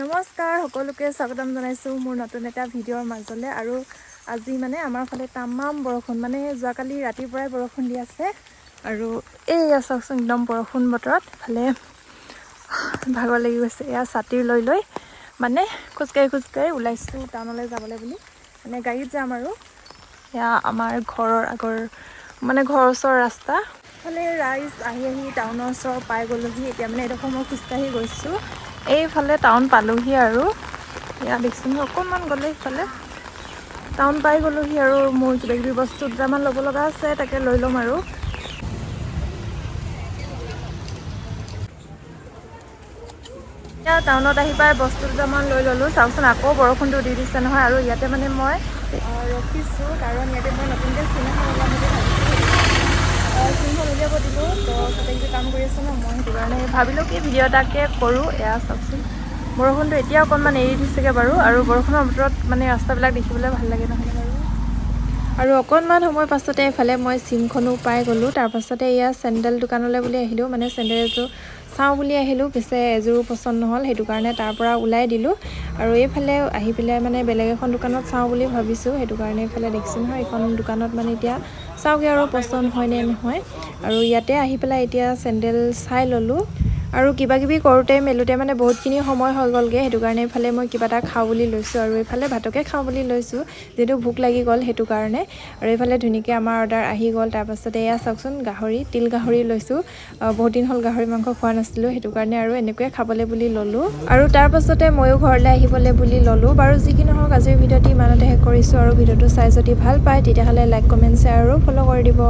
নমস্কাৰ সকলোকে স্বাগতম জনাইছোঁ মোৰ নতুন এটা ভিডিঅ'ৰ মাজলৈ। আৰু আজি মানে আমাৰ ফালে তামাম বৰষুণ, মানে যোৱাকালি ৰাতিৰ পৰাই বৰষুণ দি আছে। আৰু এইয়া চাওকচোন, একদম বৰষুণ বতৰত ইফালে ভাগৰ লাগি গৈছে। এয়া ছাতিৰ লৈ লৈ মানে খোজকাঢ়ি খোজকাঢ়ি ওলাইছোঁ টাউনলৈ যাবলৈ বুলি, মানে গাড়ীত যাম। আৰু এয়া আমাৰ ঘৰৰ আগৰ, মানে ঘৰৰ ওচৰৰ ৰাস্তা। ইফালে ৰাইজ, আহি আহি টাউনৰ ওচৰ পাই গ'লোহি। এতিয়া মানে এডোখৰ মই খোজকাঢ়ি গৈছোঁ, এইফালে টাউন পালোহি। আৰু এয়া দেখিছোঁ নহয়, অকণমান গ'লে ইফালে টাউন পাই গ'লোহি। আৰু মোৰ কিবা কিবি বস্তু দুটামান ল'ব লগা আছে, তাকে লৈ ল'ম। আৰু এতিয়া টাউনত আহি পাই বস্তু দুটামান লৈ ল'লোঁ। চাওকচোন, আকৌ বৰষুণটো দি দিছে নহয়। আৰু ইয়াতে মানে মই ৰখিছোঁ, কাৰণ ইয়াতে মই নতুনকৈ চিম এখন ওলাম বুলি ভাবিছোঁ। চিমখন উলিয়াব দিলোঁ, তো কিবা কিবি কাম কৰি আছোঁ ন মই, সেইটো কাৰণে ভাবিলোঁ কি ভিডিঅ' এটাকে কৰোঁ। এয়া চাওকচোন, বৰষুণটো এতিয়া অকণমান এৰি দিছেগৈ বাৰু। আৰু বৰষুণৰ বতৰত মানে ৰাস্তাবিলাক দেখিবলৈ ভাল লাগে নহয় বাৰু। আৰু অকণমান সময় পাছতে এইফালে মই চিমখনো পাই গ'লোঁ। তাৰপাছতে এয়া চেণ্ডেল দোকানলৈ বুলি আহিলোঁ, মানে চেণ্ডেল এযোৰ চাওঁ বুলি আহিলোঁ। পিছে এযোৰো পচন্দ নহ'ল, সেইটো কাৰণে তাৰ পৰা ওলাই দিলোঁ। আৰু এইফালে আহি পেলাই মানে বেলেগ এখন দোকানত চাওঁ বুলি ভাবিছোঁ, সেইটো কাৰণে এইফালে দেখিছোঁ নহয়, এইখন দোকানত মানে এতিয়া চাওঁগৈ আৰু পচন্দ হয়নে নহয়। আৰু ইয়াতে আহি পেলাই এতিয়া চেণ্ডেল চাই ল'লোঁ। আৰু কিবা কিবি কৰোঁতে মেলোঁতে মানে বহুতখিনি সময় হৈ গ'লগৈ, সেইটো কাৰণে এইফালে মই কিবা এটা খাওঁ বুলি লৈছোঁ। আৰু এইফালে ভাতকে খাওঁ বুলি লৈছোঁ, যিহেতু ভোক লাগি গ'ল সেইটো কাৰণে। আৰু এইফালে ধুনীয়াকৈ আমাৰ অৰ্ডাৰ আহি গ'ল। তাৰপাছতে এয়া চাওকচোন, গাহৰি, তিল গাহৰি লৈছোঁ। বহুত দিন হ'ল গাহৰি মাংস খোৱা নাছিলোঁ, সেইটো কাৰণে আৰু এনেকৈয়ে খাবলৈ বুলি ল'লোঁ। আৰু তাৰপাছতে ময়ো ঘৰলৈ আহিবলৈ বুলি ল'লোঁ। বাৰু যি কি নহওক, আজিৰ ভিডিঅ'টি ইমানতে শেষ কৰিছোঁ। আৰু ভিডিঅ'টো চাই যদি ভাল পায়, তেতিয়াহ'লে লাইক, কমেণ্ট, শ্বেয়াৰ আৰু ফ'ল' কৰি দিব।